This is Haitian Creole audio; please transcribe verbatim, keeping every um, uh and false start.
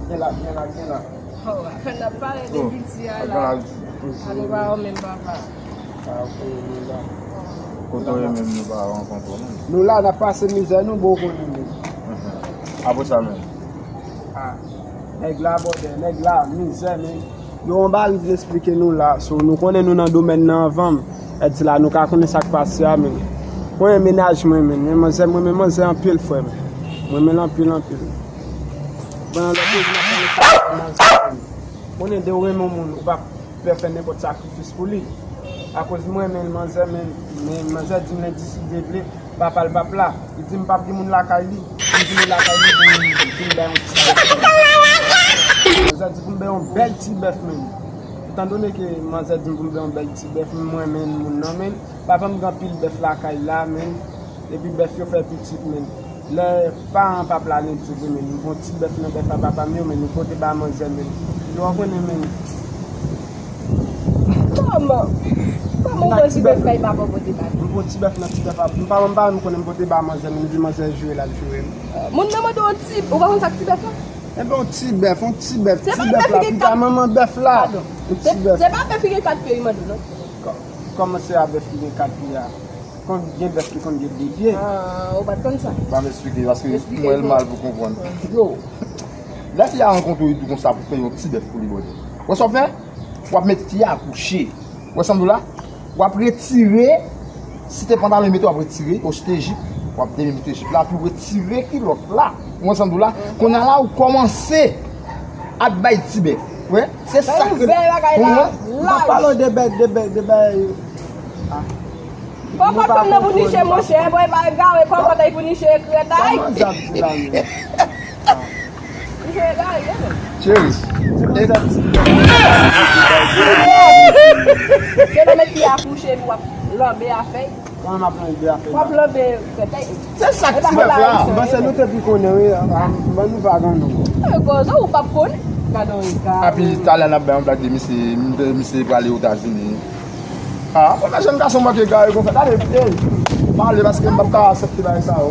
Gen la, gen la, gen la. Oh, n ap pale de piti a la. A nou pa wè menm papa. Ah, ok, nou la. Kote w ye menm nou pa rankontre w menm. Nou la, n ap pase mizè, nou bon konnen nou. Apre sa menm. Ah, nèg la, bòdè, nèg la, mizè, men. Yo, yon bagay m vin eksplike nou la. So, nou konnen nou nan domèn nan anvan m. Èt di la, nou ka konnen sa k pase a, men. Mwen, mennaj mwen, men. Men manzè, mwen, men manzè anpil, frè m. Mwen, men l anpil, anpil. Bon, lòt jou, m ap pale sa, manzè, men. Konnen de w renmen yon moun, ou pa pè fè nenpòt sakrifis pou li. Akoz mwen, men manzè, men, men manzè di m lendi si Dye vle, papa l p ap la. Li di m p ap gen moun lakay li. M vini lakay li pou m vin bay yon ti bèf. Manzè di pou m bay yon bèl ti bèf, men. Etandone ke manzè di m pou m bay yon bèl ti bèf, mwen, men moun nan, men papa m gen anpil bèf lakay la, men. Epi bèf yo fè pitit, men. Lè paran p ap la, li di vre, men, m pran ti bèf nan bèf a papa m yo, men, m pote ba manzè, men. Yo konnen, men. Kòman? Kòman w pran ti bèf kay papa w pote ba li? M pran ti bèf nan ti bèf a. M pa, m pa, m konnen m pote ba manzè, men, m di manzè jwe l, l ap jwe m. Moun nan mande w ti, ou pa konn sa k ti bèf la? Enben, yon ti bèf, yon ti bèf, Se ti pa bèf bèf la, ki gen piga kat- manman bèf la. Padon. Yon Se ti bèf. Se pa bèf ki gen kat pye li mande w, non? Kò- Kòman se a bèf ki gen kat pye a? Konn gen bèf ki konn gen de pye. Ah, ou pa t konn sa? Ban m eksplike, paske Eksplike, mwen l bon. Mal pou konprann. Yo, lè fi a rankontre w, li di w konsa pou fè yon ti bèf pou li, bòdè. Wè sa w fè? W ap met fi a akouche. Wè sa m di w la? W ap retire, si te pantalon li mete, w ap retire, ou si te jip, w ap demete jip la, epi w retire kilòt la. Ou wè sa m di w la? Kounye a la, ou kòmanse ap bay ti bèf. Wè, se sa Bay ouvè bagay la, Ou wè? M ap pale de bèf, de bèf, de bèf. Kòkòt fanm nan pou niche, monchè, bòy, pa egare, kòkòt ay pou niche, krèt ay. Sa manzè ap di la, men. Niche egare, ye, non? Cheri, Ti manzè ap di. Se nan met fi a kouche, epi w ap lanbe afè. Kòman m ap lanbe afè W ap la? Lanbe krèt ay. Se sa k ti bèf la. M panse nou te pi konnen, wi. Ban nou vagan, non. E, kozo ou p ap konnen. Gade yon egare. Epi talè n ap bay yon blag de misye, misye prale Etazini. Ah, konbyen jèn gason manke egare konsa? Gade, ey, pale paske m p ap ka aksepte bagay sa yo.